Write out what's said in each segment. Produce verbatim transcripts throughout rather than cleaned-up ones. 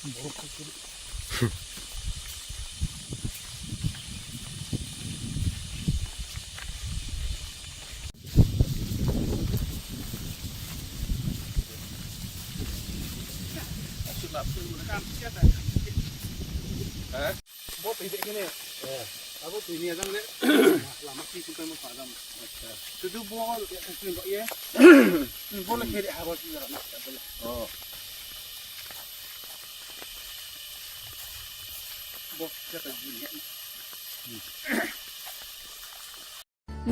Bo twi de kene. Eh. Abo twi ni ajang le. Lama ki kun tamo pa jam. Acha. Tudu bo ya kun ba ye. Bo le khere ha bo ti jara na. Oh. Bo kata ji.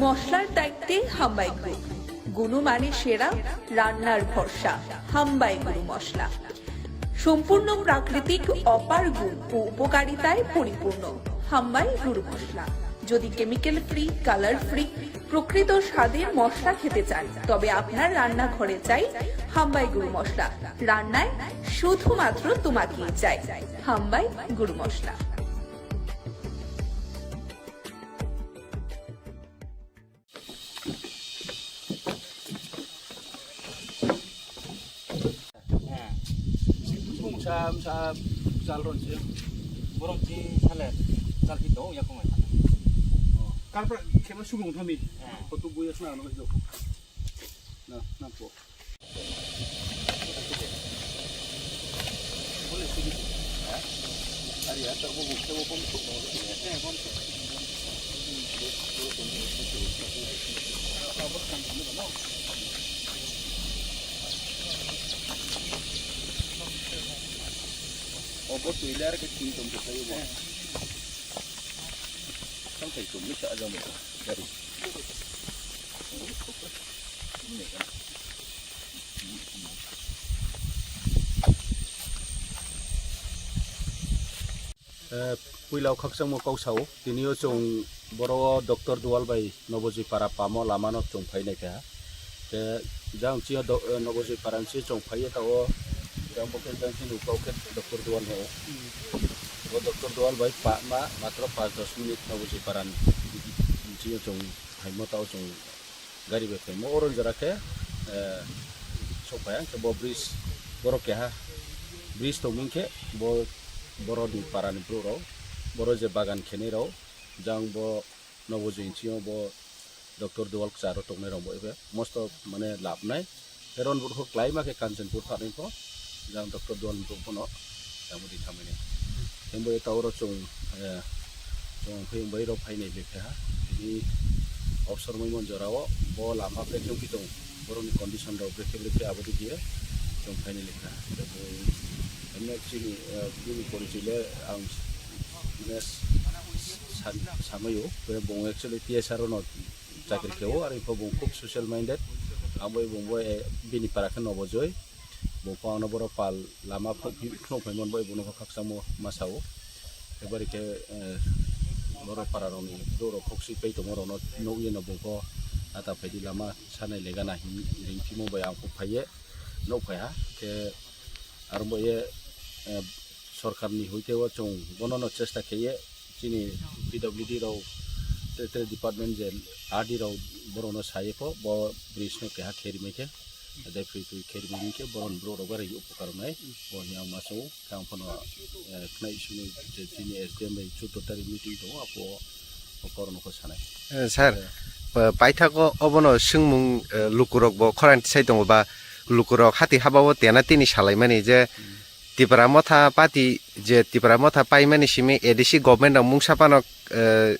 মশলার দায়িত্বে হাম্বাই গ্রুপ। গুণমানে সেরা, রান্নার ভরসা, হাম্বাই গুরু মশলা। সম্পূর্ণ প্রাকৃতিক, অপার গুণ ও উপকারিতায় পরিপূর্ণ হাম্বাই গুরু মশলা। যদি কেমিক্যাল ফ্রি, কালার ফ্রি, প্রকৃত স্বাদের মশলা খেতে চান, তবে আপনার রান্নাঘরে চাই হাম্বাই গুরু মশলা। রান্নায় শুধুমাত্র তোমাকেই চাই হাম্বাই গুরু মশলা। Bung sa, sa, sal ron si. Borok chi sale, sal pi to, ya kumai. Karpra, kema subung thami. Kotu buya suna ano jo. Na, na po. Obo twi le ar khe twi tong twi khayo bo. Tong twi tong twi sa jang bo. Gari. Eh, puila o khakchangma kok sao, tini o chwng boro o Doctor Dual bai Nobojoi para pamo lama no chwng phai nai kha. Te jang chini o do-, eh, Nobojoi para ni chwng phai ye ta o jang bo khe jang chini ukau khe Doctor Dual no. O Doctor Dual bai pa ma matro panch dos minute Nobojoi para ni chini o chwng phai mo ta o chwng gari bai phaimo, oro jora khe, eh, sok phai ang khe bo bridge, borok keha bridge tong ming khe bo, borok ni para ni borok rok, borok je bagan khenai rok, jang bo Nobojoi ni simi o bo Doctor Dual kwcharo tongnai rok bo ebe mosto mane lab nai. Heron borok khe kwlai ma khe Kanchanpur thani pho, jang Doctor Dual ni borok bono tamo di thamani. Himbai ta oro chwng, eh, chwng phai bai rok phainai le kha. Tini obsor mai mon jora o bo lama brekhe wngwi tongo. Borok ni condition rok brekhe brekhe abo di khe chwng phainai le kha. Tei bo himno chini, eh, bini porichoi le ang mane san-, samai o. Bo actually T S R o no chakri khe o, aro pho bo khub social minded. Abo bo, eh, bini para khe Nobojoi. Bo pho ano borok pal lama phunuk phai man bai bono kho khakchangma ma sao. Ebari khe, eh, borok para rokni borok khok si pai tongma rokno nukya no bo pho ata phaidi lama sanai lega na hin ring phimo bai ang kho phaiye nuk phai ha khe aro bo ye, eh, sorkar ni hoite o chwng bono no chesta kheye chini P W D rok tei, tei department je R D rok borok no saye pho bo bridge no keha khe rimai khe. Tei phi phi khe rimani khe borok ni borok rok bai upokar wngnai. Bo hwnwi ang ma chwngo. Khe ang phano, eh, khnai simi je chini S D M bai chutto tarik meeting tongo, apo o borok no khe sanai. Eh, sir, eh, pa-, paithago obono swngmung, eh, lukurok bo khorang tisai tongo ba lukurok hati haba o tena tini salaimani je Tipra Motha party je Tipra Motha paimani simi A D C government rok mungsa phano, eh,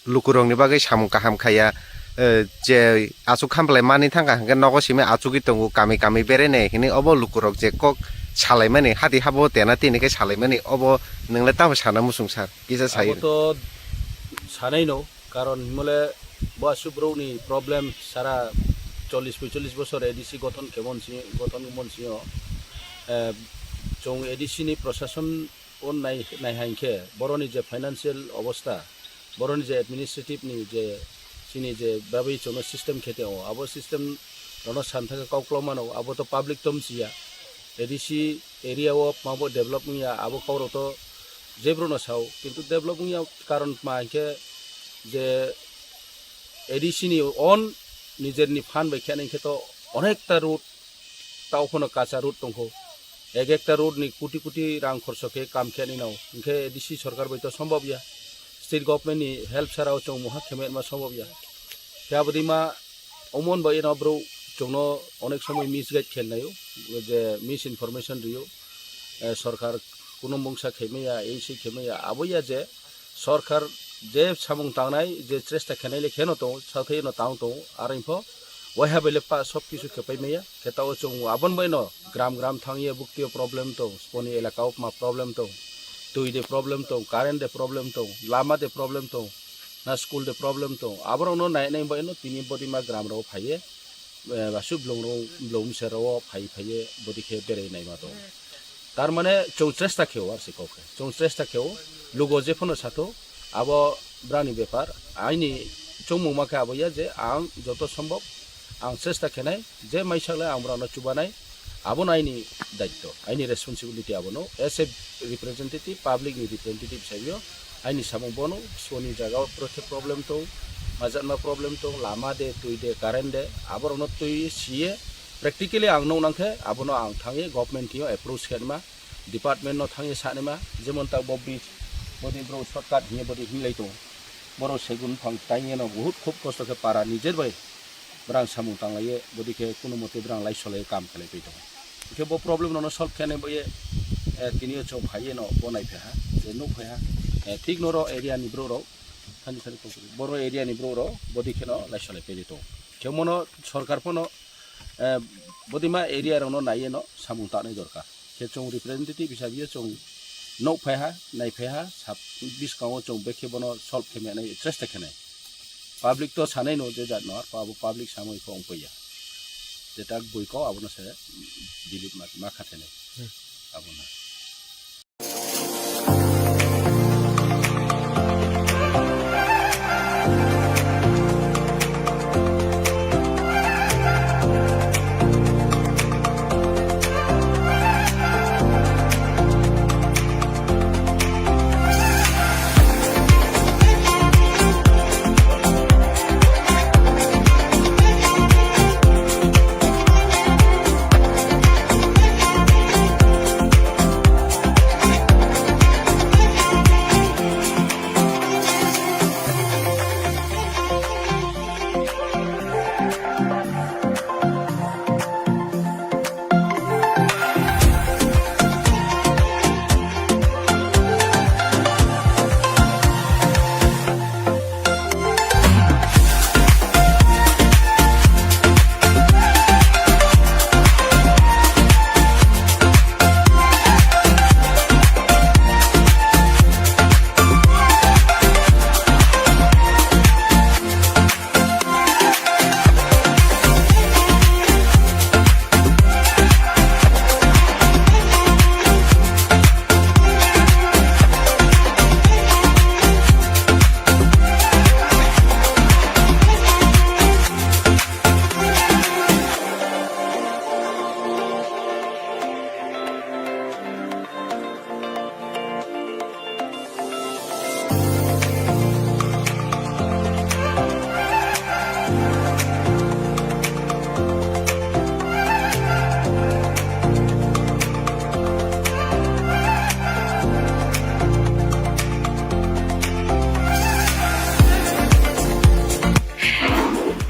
lukurokni bagwi samung kaham khaiya, eh, je aswk khamplai manwi thangkha hwnkhe nogo simi achugwi tongo, kami kami berenai hinwi obo lukurok je kok salaimani, hati habo tena tini khe salaimani, obo nwng le tamo sana muchung sir? Kisa sai. Abo to sanai no, karon himole bo aswk borokni problem sara chollish poicholish bosor A D C gothon khe mon sini, gothon mon sini o, eh, chwng A D C ni prosason o nai, nai hai khe boroni je financial obostha, boroni je administrative ni je chini je bagwi chwngno system khe tongo, abo system rokno san thangkhe kok kwlwng mano, abo to public to mchiya. A D C area o mabo develop wngya, abo kok rok to jephru no sao, kintu develop wngya karon tma hinkhe je A D C ni own nijer ni fund bai khe nai khe to onekta road tao phano kacha road tongkho. Ek ekta road ni koti koti rang khorso khe kam khe nino, hinkhe A D C sarkar bai to sombobya, state government ni help sara o chwng muha khe ma sombobya. Khe abodima omon bai no bro chwngno onek somoi misguide khe naio, je misinformation rio, eh, sarkar kuno mungsa khe maya, ei sei khe maya, aboya je sarkar je samung tangnai, je chesta khenai le kheno tongo, sathai no tang tongo, aro info waiha bele pa sob kisu khe pai maya, khe tao chwng abon bai no gram gram thangye bukti o problem tong, sponi elaka o ma problem tong, twi de problem tong, current de problem tong, lama de problem tong, na school de problem tong, aborok no nai nai bai no tini bodima gram rok phaiye, eh, basu blong rok, blong se rok phai phaiye bodi khe berai nai ma tong. Tar mane chwng chesta khe o, ar se kok khe chwng chesta khe o, lugo je phano sato, abo brani bepar, aini chongmung ma khe abo ya je ang joto sombhob ang chesta khenai je maisak le ang brano chubanai, abo no aini daitto, aini responsibility abono as a representative, public ni representative hisabe o aini samung bono soni jaga o prothe problem tong, majatma problem tong, lama de, twi de, current de, aborok no twi siye practically ang nuk nang khe abono ang thangwi government thing o approach khe ma, department no thangwi sanima, jemon ta bo bridge, bodi bro shortcut hiye bodi hinlai tongo. Boro segun phang taiyeno bahut khub kosto khe para nijer bai brang samung tanglaiye, bodi khe kuno mote brang lai solai kam khlai pai tongo. Hingkhe bo problem no solve khe nai boye, eh, tini o chwng phaiye no bo nai phaha, je nuk phaha, eh, thik noro area ni bro rok, thani thani kok boro area ni bro rok bodi khe no lai solai pai tongo. Khe mono sorkar phano, eh, bodima area rok no naiye no samung tanai dorkar. Khe chwng representative hisabe chwng nok phaiha, nai phaiha, sab biskango chwng bekhe bono solve khe manai chesta khenai. Public to sanai no je jat no, abo public samoi kho ongpaiya. Jeta bui kok abono se delete ma, ma khathenai. Hmm. Abono.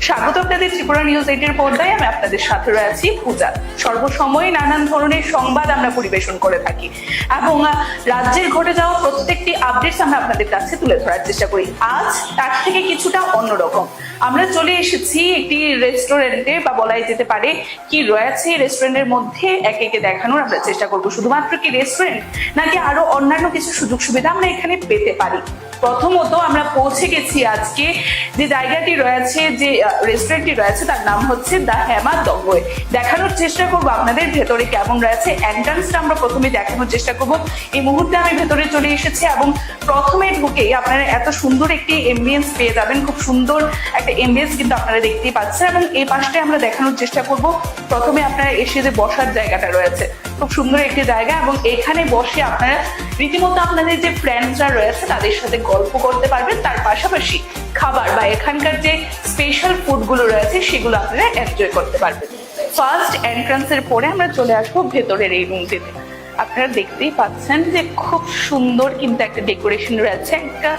স্বাগত আপনাদের ত্রিপুরা নিউজ এইটের পর্দায়। আমি আপনাদের সাথে রয়েছি পূজা। সর্বসময় নানান ধরনের সংবাদ আমরা পরিবেশন করে থাকি এবং, আহ, রাজ্যের ঘটে যাওয়া প্রত্যেকটি আপডেটস আমরা আপনাদের কাছে তুলে ধরার চেষ্টা করি। আজ তার থেকে কিছুটা অন্যরকম। আমরা চলে এসেছি একটি রেস্টুরেন্টে, বা বলাই যেতে পারে কি রয়েছে এই রেস্টুরেন্টের মধ্যে, একে একে দেখানোর আমরা চেষ্টা করব। শুধুমাত্র কি রেস্টুরেন্ট, নাকি আরো অন্যান্য কিছু সুযোগ সুবিধা আমরা এখানে পেতে পারি? প্রথমত আমরা পৌঁছে গেছি আজকে যে জায়গাটি রয়েছে, যে, আহ, রেস্টুরেন্টটি রয়েছে, তার নাম হচ্ছে দ্য হেমা দগই। দেখানোর চেষ্টা করবো আপনাদের ভেতরে কেমন রয়েছে, এন্ট্রান্সটা আমরা প্রথমে দেখানোর চেষ্টা করবো। এই মুহূর্তে আমি ভেতরে চলে এসেছি এবং প্রথমে ঢুকেই আপনারা এত সুন্দর একটি এমবিয়েন্স পেয়ে যাবেন, খুব সুন্দর একটা এমবিয়েন্স কিন্তু আপনারা দেখতেই পাচ্ছেন। এবং এই পাশটায় আমরা দেখানোর চেষ্টা করব, প্রথমে আপনারা এসে যে বসার জায়গাটা রয়েছে, খুব সুন্দর একটি জায়গা এবং এখানে বসে আপনারা রীতিমতো আপনাদের যে ফ্রেন্ডসরা রয়েছে তাদের সাথে গল্প করতে পারবেন, তার পাশাপাশি খাবার বা এখানকার যে স্পেশাল ফুডগুলো রয়েছে সেগুলো আপনারা এনজয় করতে পারবেন। ফার্স্ট এন্ট্রান্সের পরে আমরা চলে আসবো ভেতরের এই রুমটিতে। আপনারা দেখতেই পাচ্ছেন যে খুব সুন্দর কিন্তু একটা ডেকোরেশন রয়েছে, একটা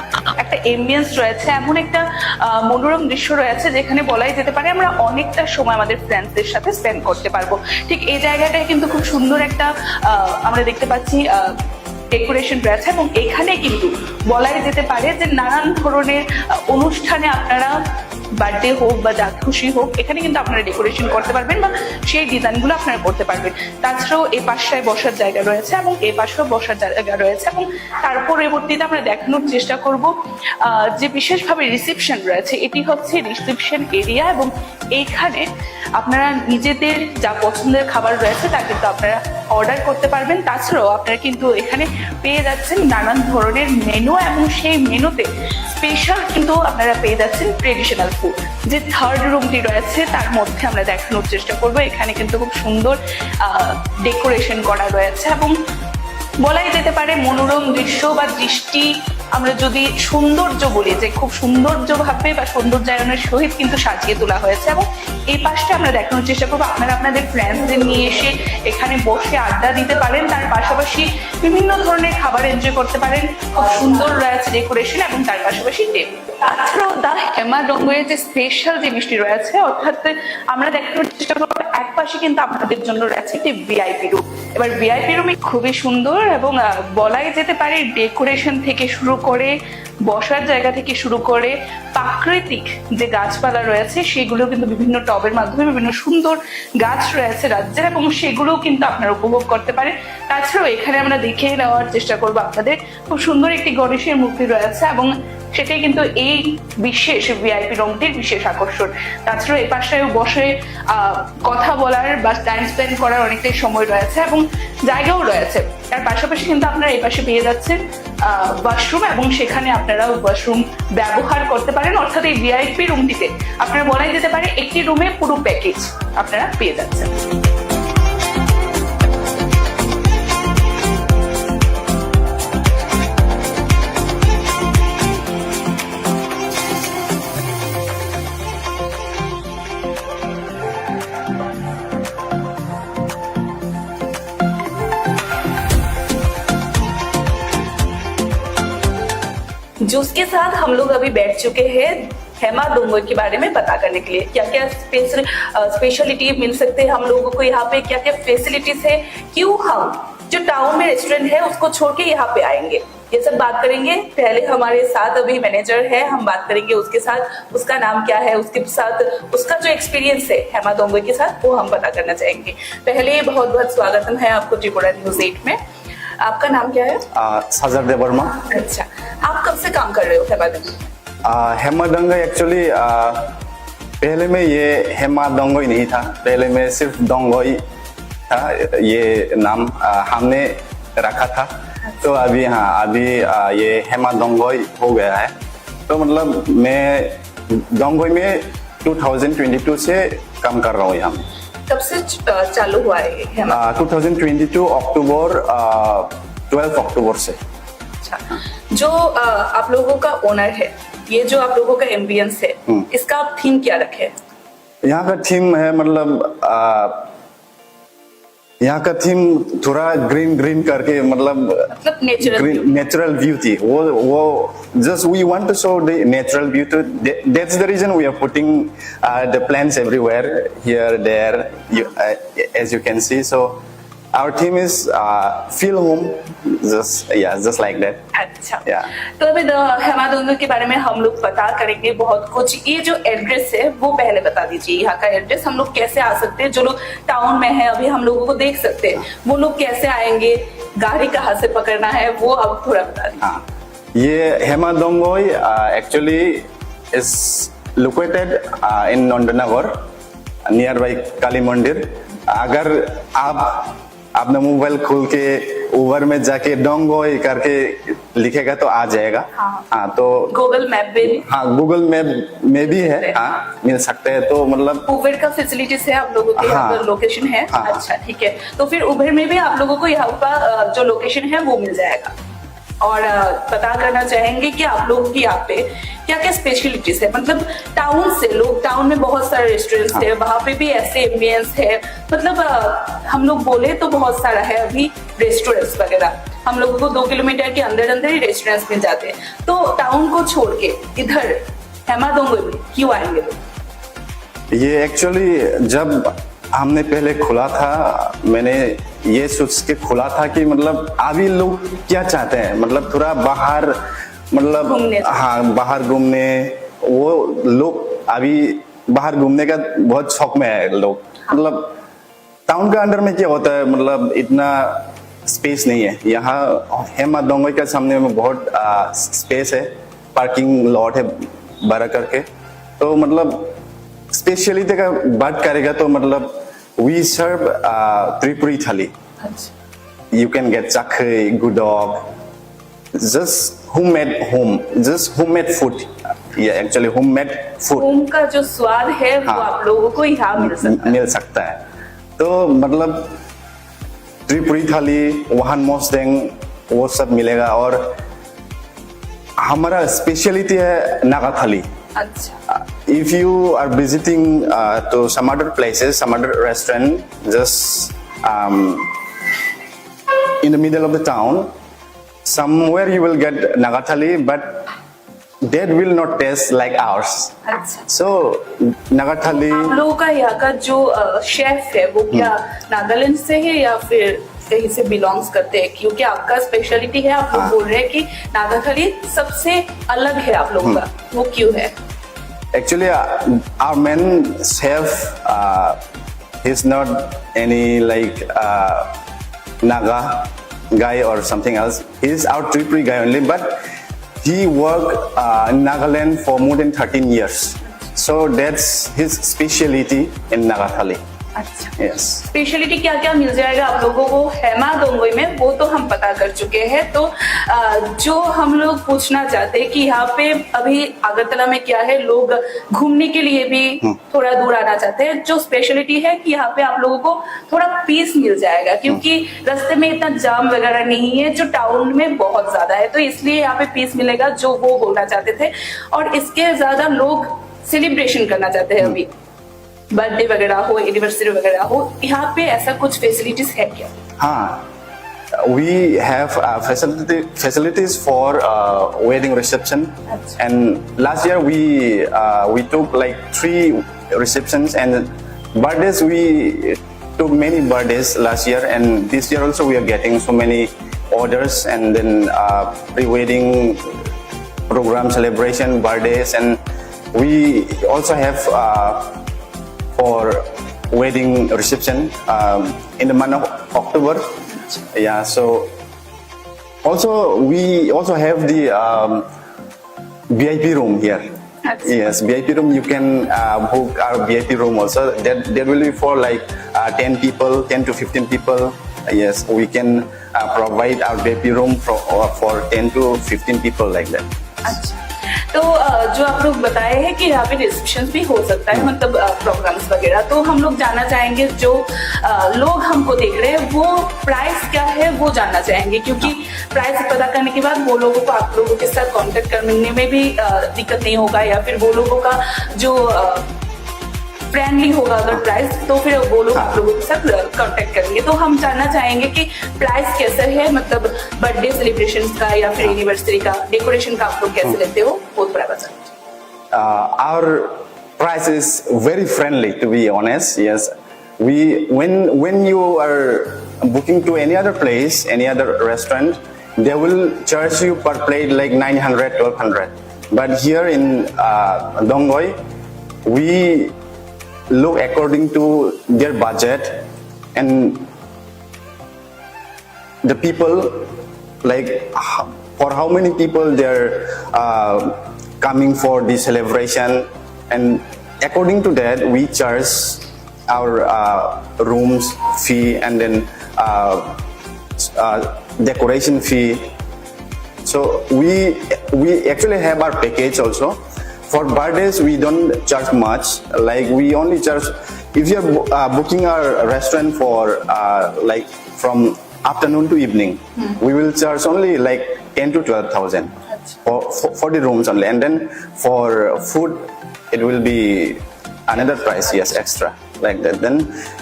একটা এমবিয়েন্স রয়েছে, এমন একটা আহ, মনোরম দৃশ্য রয়েছে যেখানে বলাই যেতে পারে আমরা অনেকটা সময় আমাদের ফ্রেন্ডসদের সাথে স্পেন্ড করতে পারবো। ঠিক এই জায়গাটায় কিন্তু খুব সুন্দর একটা আহ, আমরা দেখতে পাচ্ছি ডেকোরেশন রয়েছে, এবং এখানে কিন্তু বলাই যেতে পারে যে নানান ধরনের আহ, অনুষ্ঠানে আপনারা বার্থডে হোক বা যা খুশি হোক, এখানে কিন্তু আপনারা ডেকোরেশন করতে পারবেন বা সেই ডিজাইনগুলো আপনারা করতে পারবেন। তাছাড়াও এই পাশটায় বসার জায়গা রয়েছে এবং এই পাশেও বসার জায়গা রয়েছে, এবং তার পরবর্তীতে আমরা দেখানোর চেষ্টা করব আহ, যে বিশেষভাবে রিসেপশন রয়েছে। এটি হচ্ছে রিসেপশন এরিয়া এবং এইখানে আপনারা নিজেদের যা পছন্দের খাবার রয়েছে তা কিন্তু আপনারা অর্ডার করতে পারবেন। তাছাড়াও আপনারা কিন্তু এখানে পেয়ে যাচ্ছেন নানান ধরনের মেনু, এবং সেই মেনুতে স্পেশাল কিন্তু আপনারা পেয়ে যাচ্ছেন ট্রেডিশনাল ফুড। যে থার্ড রুমটি রয়েছে তার মধ্যে আমরা দেখানোর চেষ্টা করব। এখানে কিন্তু খুব সুন্দর ডেকোরেশন করা রয়েছে এবং বলাই যেতে পারে মনোরম দৃশ্য বা দৃষ্টি, আমরা যদি সৌন্দর্য বলি, যে খুব সৌন্দর্যভাবে বা সৌন্দর্যায়নের সহিত কিন্তু সাজিয়ে তোলা হয়েছে। এবং এই পাশটা আমরা দেখানোর চেষ্টা করবো, আপনারা আপনাদের ফ্রেন্ডসদের নিয়ে এসে এখানে বসে আড্ডা দিতে পারেন। তার পাশাপাশি বিভিন্ন ধরনের খাবার এনজয় করতে পারেন। খুব সুন্দর রয়েছে ডেকোরেশন এবং তার পাশাপাশি টেবিল। তাছাড়াও দা হেমা ডঙ্গইয়ের যে স্পেশাল জিনিসটি রয়েছে, অর্থাৎ আমরা দেখানোর চেষ্টা করবো, এক পাশে কিন্তু আপনাদের জন্য রয়েছে একটি ভিআইপি রুম। এবার ভিআইপি রুমে খুবই সুন্দর এবং আহ, বলাই যেতে পারে ডেকোরেশন থেকে শুরু করে, বসার জায়গা থেকে শুরু করে, প্রাকৃতিক যে গাছপালা রয়েছে সেগুলো কিন্তু বিভিন্ন টবের মাধ্যমে, বিভিন্ন সুন্দর গাছ রয়েছে রাজ্যের, এবং সেগুলোও কিন্তু আপনারা উপভোগ করতে পারেন। তাছাড়াও এখানে আমরা দেখে নেওয়ার চেষ্টা করবো আপনাদের, খুব সুন্দর একটি গণেশের মূর্তি রয়েছে এবং সেটাই কিন্তু এই বিশেষ ভিআইপি রুমটির বিশেষ আকর্ষণ। তাছাড়াও এই পাশে বসে আহ, কথা বলার বা টাইম স্পেন্ড করার অনেকটাই সময় রয়েছে এবং জায়গাও রয়েছে। তার পাশাপাশি কিন্তু আপনারা এই পাশে পেয়ে যাচ্ছেন ওয়াশরুম, এবং সেখানে আপনারা ওয়াশরুম ব্যবহার করতে পারেন। অর্থাৎ এই ভিআইপি রুমটিতে আপনারা বলাই যেতে পারে একটি রুমে পুরো প্যাকেজ আপনারা পেয়ে যাচ্ছেন। जूस के साथ हम लोग अभी बैठ चुके हैं हेमा डोंगर के बारे में पता करने के लिए, क्या क्या स्पेशल स्पेशलिटी मिल सकते हैं हम लोगों को यहाँ पे, क्या क्या फैसिलिटीज है, क्यों हम जो टाउन में रेस्टोरेंट है उसको छोड़ के यहाँ पे आएंगे, ये सब बात करेंगे। पहले हमारे साथ अभी मैनेजर है, हम बात करेंगे उसके साथ, उसका नाम क्या है, उसके साथ उसका जो एक्सपीरियंस है हेमा डोंगर के साथ, वो हम पता करना चाहेंगे। पहले बहुत बहुत स्वागतम है आपको त्रिपुरा न्यूज़ एट में। आपका नाम क्या है? आ, साजर देवर्मा। अच्छा, आप कब से काम कर रहे हो हेमा डोंगर? आ, हेमा डोंगर एक्चुअली, आ, पहले में ये हेमा डोंगोई नहीं था, पहले में सिर्फ डोंगोई था ये नाम, आ, हमने रखा था। तो अभी, हाँ, अभी, आ, ये हेमा डोंगोई हो गया है। तो मतलब मैं डोंगोई में टू थाउजेंड ट्वेंटी टू से काम कर रहा हूँ यहाँ। कब से च-, अ, चालू हुआ है ये हेमा? आ, टू थाउजेंड ट्वेंटी टू अक्टूबर, आ, ट्वेल्व अक्टूबर से। अच्छा, जो अ, आप लोगों का ओनर है, ये जो आप लोगों का एम्बियंस है, हम्म। इसका आप थीम क्या रखे हैं? यहाँ का थीम है, मतलब, आ, यहाँ का थीम थोड़ा ग्रीन ग्रीन करके, मतलब, मतलब natural green, view. Natural view थी वो, वो just we want to show the natural view too, that's the reason we are putting the plants everywhere, here, there, as you can see. So our theme is feel home, just, yeah, just like that. अच्छा। Yeah. तो अभी द-, हेमा डोंगर के बारे में हम लोग पता करेंगे बहुत कुछ। ये जो एड्रेस है वो पहले बता दीजिए, यहाँ का एड्रेस, हम लोग कैसे आ सकते हैं? जो लोग टाउन में है, अभी हम लोगों को देख सकते हैं, वो लोग कैसे आएंगे, गाड़ी कहाँ से पकड़ना है, वो आप थोड़ा बता दीजिए। हाँ, ये Hema Dongoi actually is located in Nandanagar, near by Kali Mandir. अगर आप अपना मोबाइल खोल के उबर में जाके डोंगोई करके लिखेगा तो आ जाएगा। हाँ। हाँ, तो गूगल मैप पे भी। हाँ, गूगल मैप में भी है। हाँ, मिल सकते हैं। तो मतलब उबर का फैसिलिटीज है आप लोगों के यहाँ हाँ। पर लोकेशन है? हाँ। अच्छा, ठीक है। तो फिर उबर में भी आप लोगों को यहाँ का, अ, जो लोकेशन है वो मिल जाएगा। और अ, पता करना चाहेंगे कि आप लोगों की यहाँ पे क्या क्या स्पेशलिटीज है, मतलब टाउन से लोग, टाउन में बहुत सारे रेस्टोरेंट्स हाँ। है, वहाँ पे भी ऐसे एम्बियंस है, मतलब अ, हम लोग बोले तो बहुत सारा है अभी रेस्टोरेंट्स वगैरह। हम लोगों को दो किलोमीटर के अंदर अंदर ही रेस्टोरेंट्स मिल जाते हैं। तो टाउन को छोड़ के इधर हेमादोंगोई में क्यों आएंगे लोग? ये एक्चुअली जब हमने पहले खोला था, मैंने ये सोच के खोला था कि मतलब अभी लोग क्या चाहते हैं, मतलब थोड़ा बाहर, मतलब घूमने जाना। हाँ, बाहर घूमने। वो लोग अभी बाहर घूमने का बहुत शौक में है लोग। मतलब टाउन का अंडर में क्या होता है, मतलब इतना स्पेस नहीं है। यहाँ हेमा दोंगई का सामने में बहुत स्पेस है, पार्किंग लॉट है बड़ा करके। तो मतलब स्पेशलिटी का बात करेगा तो मतलब we serve Tripuri thali। अच्छा। You can get chakhwi, gudok, just homemade home, just homemade food। Yeah, actually homemade food home का जो स्वाद है वो हाँ। आप लोगों को यहाँ मिल सकता है। मिल सकता है। तो मतलब त्रिपुरी थाली, वहान मोसदेंग, वो सब मिलेगा। और हमारा स्पेशलिटी है नागा थाली। अच्छा। If you are visiting uh, to some other places, some other restaurant, just um, in the middle of the town, somewhere you will get Naga thali, but that will not taste like ours. अच्छा। So, Naga thali, आप लोगों का यहाँ का जो शेफ है वो क्या नागालैंड से है या फिर कहीं से बिलोंग्स करते हैं, क्योंकि आपका स्पेशलिटी है, आप लोग हाँ। बोल रहे हैं कि नागा थाली सबसे अलग है आप लोगों का, वो क्यों है? Actually, uh, our main chef, uh, he's not any like uh, Naga guy or something else. He's our Tripuri guy only, but he worked uh, in Nagaland for more than thirteen years. So that's his speciality in Naga thali. अच्छा। Yes. Speciality क्या क्या मिल जाएगा आप लोगों को हेमा दोंगोई में, वो तो हम पता कर चुके हैं। तो अ, जो हम लोग पूछना चाहते हैं कि यहाँ पे अभी अगरतला में क्या है, लोग घूमने के लिए भी थोड़ा दूर आना चाहते हैं। जो स्पेशलिटी है कि यहाँ पे आप लोगों को थोड़ा पीस मिल जाएगा, क्योंकि रास्ते में इतना जाम वगैरह नहीं है जो टाउन में बहुत ज्यादा है, तो इसलिए यहाँ पे पीस मिलेगा, जो वो बोलना चाहते थे। और इसके ज्यादा लोग सेलिब्रेशन करना चाहते हैं अभी, बर्थडे वगैरह हो, एनिवर्सरी वगैरह हो, यहाँ पे ऐसा कुछ फैसिलिटीज है क्या? Huh. We have uh, facility, facilities for uh, wedding reception, and last year we uh, we took like three receptions and birthdays. We took many birthdays last year, and this year also we are getting so many orders, and then uh, pre-wedding program, celebration, birthdays, and we also have uh, for wedding reception um, in the month of October. Yeah, so also we also have the um, V I P room here. That's Yes, V I P room, you can uh, book our V I P room also. That that will be for like uh, ten people, ten to fifteen people. Yes, we can uh, provide our V I P room for uh, for ten to fifteen people like that. अच्छा। तो अ, जो आप लोग बताए हैं कि यहाँ पे रिसेप्शन भी हो सकता है, मतलब प्रोग्राम्स वगैरह, तो हम लोग जानना चाहेंगे जो अ, लोग हमको देख रहे हैं वो प्राइस क्या है वो जानना चाहेंगे, क्योंकि प्राइस पता करने के बाद वो लोगों को आप लोगों के साथ कांटेक्ट करने में भी अ, दिक्कत नहीं होगा, या फिर वो लोगों का जो फ्रेंडली होगा अगर प्राइस, तो फिर वो लोग आप लोगों के साथ कांटेक्ट करेंगे। तो हम जानना चाहेंगे कि प्राइस कैसे है, मतलब बर्थडे सेलिब्रेशन का या फिर एनिवर्सरी का डेकोरेशन का आप लोग कैसे लेते हो, वो थोड़ा बता दीजिए। Uh, our price is very friendly, to be honest. Yes, we when when you are booking to any other place, any other restaurant, they will charge you per plate like nine hundred, twelve hundred. But here in uh, Dongoi, we look according to their budget and the people, like h- for how many people they're uh, coming for the celebration, and according to that we charge our uh, rooms fee and then uh, uh, decoration fee. So we we actually have our package also. For birthdays we don't charge much. Like we only charge if you're bo- uh, booking our restaurant for uh, like from afternoon to evening, we will charge only like ten to twelve thousand for, for, for the rooms only, and then for food it will be another price, yes, extra, like that. Then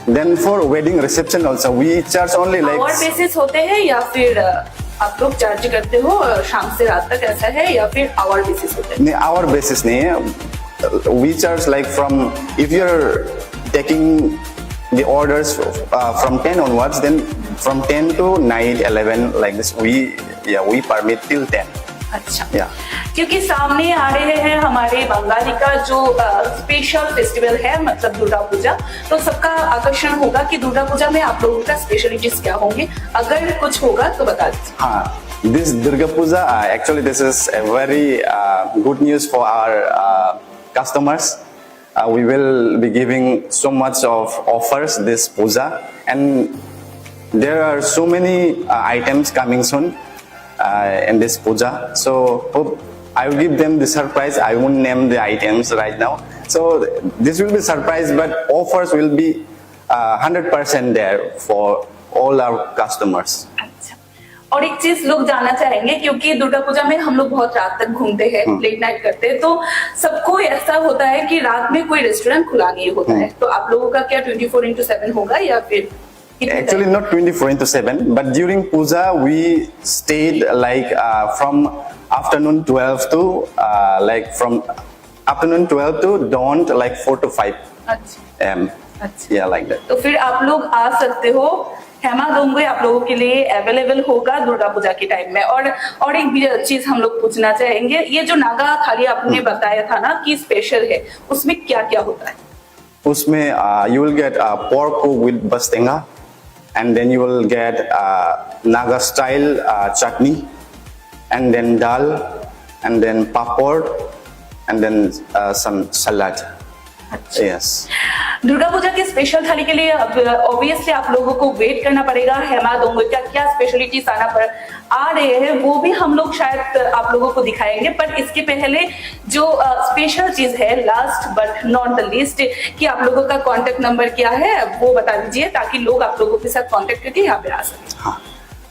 then for wedding reception also we charge only like, hour basis होते हैं या फिर अ, आप लोग चार्ज करते हो अ, शाम से रात तक ऐसा है या फिर आवर बेसिस होते हैं? नहीं, आवर बेसिस नहीं है. We charge like from, if you're taking the orders uh, from ten onwards, then from ten to night eleven, like this, we, yeah, we permit till ten. अच्छा. Yeah. क्योंकि सामने आ रहे हैं हमारे बंगाली का जो स्पेशल फेस्टिवल है, मतलब दुर्गा पूजा, तो सबका आकर्षण होगा कि दुर्गा पूजा में आप लोगों का स्पेशलिटीज क्या होंगे, अगर कुछ होगा तो बता दीजिए. हाँ, this Durga Puja, uh, actually this is a very uh, good news for our uh, customers. Uh, we will be giving so much of offers this puja, and there are so many uh, items coming soon uh, in this puja. So hope I will give them the surprise. I won't name the items right now. So this will be surprise, but offers will be uh, hundred percent there for all our customers. अच्छा. और एक चीज लोग जानना चाहेंगे, क्योंकि दुर्गा पूजा में हम लोग बहुत रात तक घूमते हैं, लेट नाइट करते हैं, तो सबको ऐसा होता है कि रात में कोई रेस्टोरेंट खुला नहीं होता है, तो आप लोगों का क्या ट्वेंटी फोर इंटू सेवन होगा या फिर कितने Actually, not twenty-four into seven, but during puja, we stayed like uh, from afternoon twelve to uh, like from afternoon twelve to dawn like four to five अच्छा. a.m. अच्छा. Yeah, like that. तो फिर आप लोग आ सकते हो, हेमा दोंगोई आप लोगों के लिए अवेलेबल होगा दुर्गा पूजा के टाइम में. और और एक भी चीज हम लोग पूछना चाहेंगे, ये जो नागा थाली आपने बताया था ना कि स्पेशल है, उसमें क्या क्या होता है? उसमें uh, you will get uh, pork cook with bastenga, and then you will get uh, Naga style uh, chutney, and then dal, and then papad, and then uh, some salad. अच्छा. Yes. दुर्गा पूजा के स्पेशल थाली के लिए ऑब्वियसली आप लोगों को वेट करना पड़ेगा, हेमा दोंगोई का क्या स्पेशलिटीज आना पड़ आ रहे हैं, वो भी हम लोग शायद आप लोगों को दिखाएंगे, पर इसके पहले जो स्पेशल चीज है, last but not the least, कि आप लोगों का कॉन्टेक्ट नंबर क्या है, वो बता दीजिए, ताकि लोग आप लोगों के साथ कॉन्टेक्ट करके यहाँ पे आ सकें. हाँ,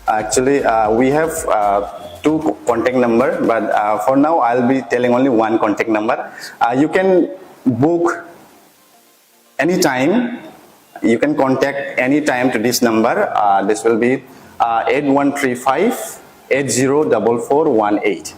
actually uh, we have uh, two co- contact number, but uh, for now I'll be telling only one contact number. Uh, you can book anytime. You can contact anytime to this number. Uh, this will be uh, eight one three five eight zero double four one eight.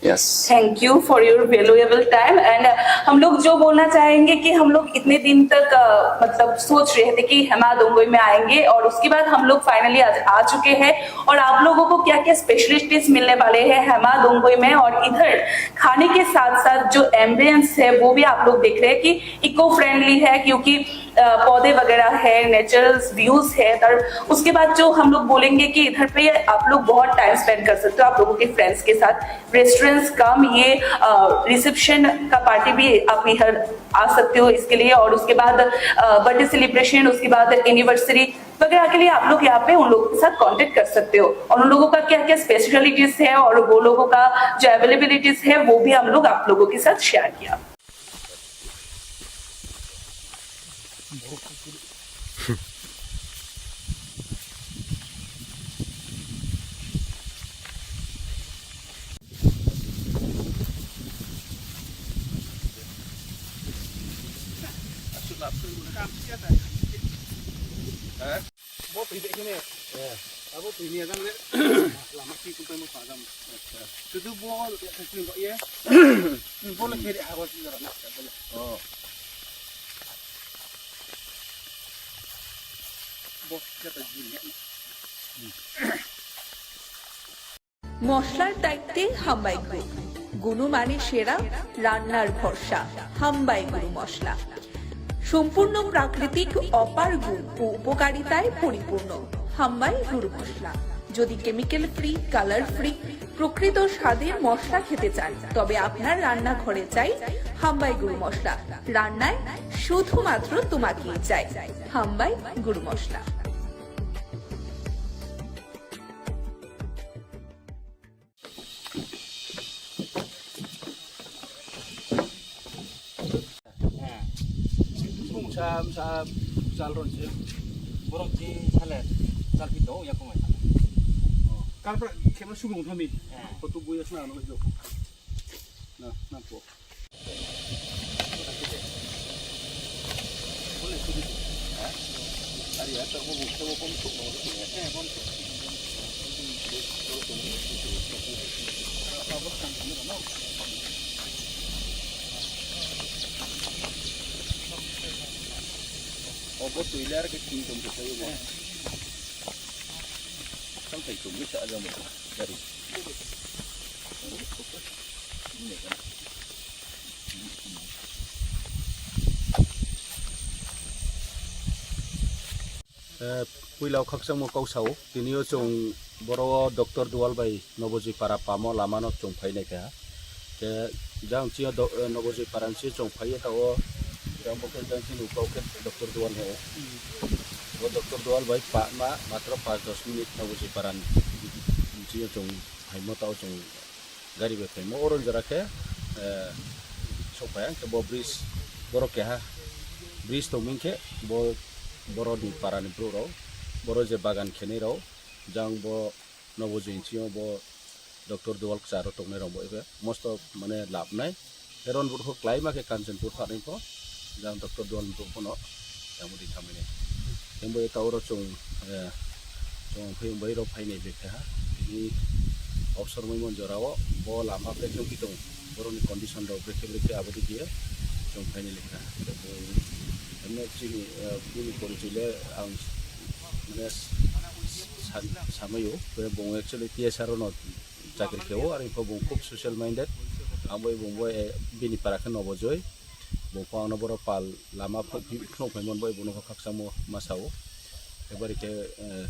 Yes. Thank you for your valuable time. And हम लोग जो बोलना चाहेंगे कि हम लोग इतने दिन तक अ, मतलब सोच रहे थे कि हेमा दोंगोई में आएंगे, और उसके बाद हम लोग फाइनली आज आ चुके हैं, और आप लोगों को क्या क्या स्पेशलिटीज मिलने वाले हैं हेमा दोंगोई में, और इधर खाने के साथ साथ जो एम्बियंस है वो भी आप लोग देख रहे हैं कि इको फ्रेंडली है, क्योंकि अ, पौधे वगैरह है, नेचुरल व्यूज है, और उसके बाद जो हम लोग बोलेंगे कि इधर पे आप लोग बहुत टाइम स्पेंड कर सकते हो आप लोगों के फ्रेंड्स के साथ, रेस्टोरेंट्स कम ये रिसेप्शन का पार्टी भी आप इधर आ सकते हो इसके लिए, और उसके बाद बर्थडे सेलिब्रेशन, उसके बाद एनिवर्सरी वगैरह के लिए आप लोग यहाँ पे उन लोगों के साथ कांटेक्ट कर सकते हो, और उन लोगों का क्या क्या स्पेशलिटीज है और वो लोगों का जो अवेलेबिलिटीज है वो भी हम लोग आप लोगों के साथ शेयर किया. Bo twi bai khene. Abo twi ni ajang le. Lama twi kun pai mo sa jam. Sudu bo ya twi ba ye. Bo le khere ha ba si jara na. Oh. Bo kata jin ya. মশলার দায়িত্বে হাম্বাই গ্রুপ। গুণমানে সেরা, রান্নার ভরসা, হাম্বাই গুরু মশলা। সম্পূর্ণ প্রাকৃতিক অপার গুণ ও উপকারিতায় পরিপূর্ণ হাম্বাই গুরু মশলা। যদি কেমিক্যাল ফ্রি, কালার ফ্রি, প্রকৃত স্বাদের মশলা খেতে চান, তবে আপনার রান্নাঘরে চাই হাম্বাই গুরু মশলা। রান্নায় শুধুমাত্র তোমাকেই চাই হাম্বাই গুরু মশলা। Bung sa, sa, sal ron se. Borok ji sale, sal pi to, ya kumai sale. Karpra khema sugong thami. Koto buya sna ano jo. Na, na po. Obo twi lar ke tin tom ke sayo mo. Sampai tom ke sa agam mo. Dari. Eh, puila o khakchangma kok sao, tini o chwng boro o Doctor Dual bai Nobojoi para pamo lama no chwng phai nai kha. Te jang chini o do-, eh, Nobojoi para ni chwng phai ta o, jang bo khe jang chini ukau khe Doctor Dual he. O Doctor Dual bai pa ma matro panch dos minute Nobojoi para ni chini o chwng phai mo ta o chwng gari bai phaimo, oro jora khe, eh, sok phai ang khe bo bridge, borok keha bridge tongming khe bo, borok ni para ni borok rok, borok je bagan khenai rok, jang bo Nobojoi ni simi bo Doctor Dual kwcharo tongnai rok bo ebe mosto mane labnai. Eron borok khlai ma khe Kanchanpur thani pho, jang Doctor Dual ni borok phano tamo di thamani. Tei bo eta oro chwng, eh, chwng phiyung bai rok phainai bai kha. Tini obsor moi mon jora o bo lama brekhe wngwi tongo. Borokni condition rok brekhe brekhe abo di khe chwng phainai lekha. Tei bo, emno chini, eh, bini porichoi le ang mane sa-, samai o. Bo actually T S R o no chakri khe o, are pho bo khub social minded. Ang bai bo, bo, eh, bini para khe Nobojoi. Bo pho ano borok pal lama pho-, phunuk phaimani bai bono khe khakchangma ma sao. Ebari khe, eh,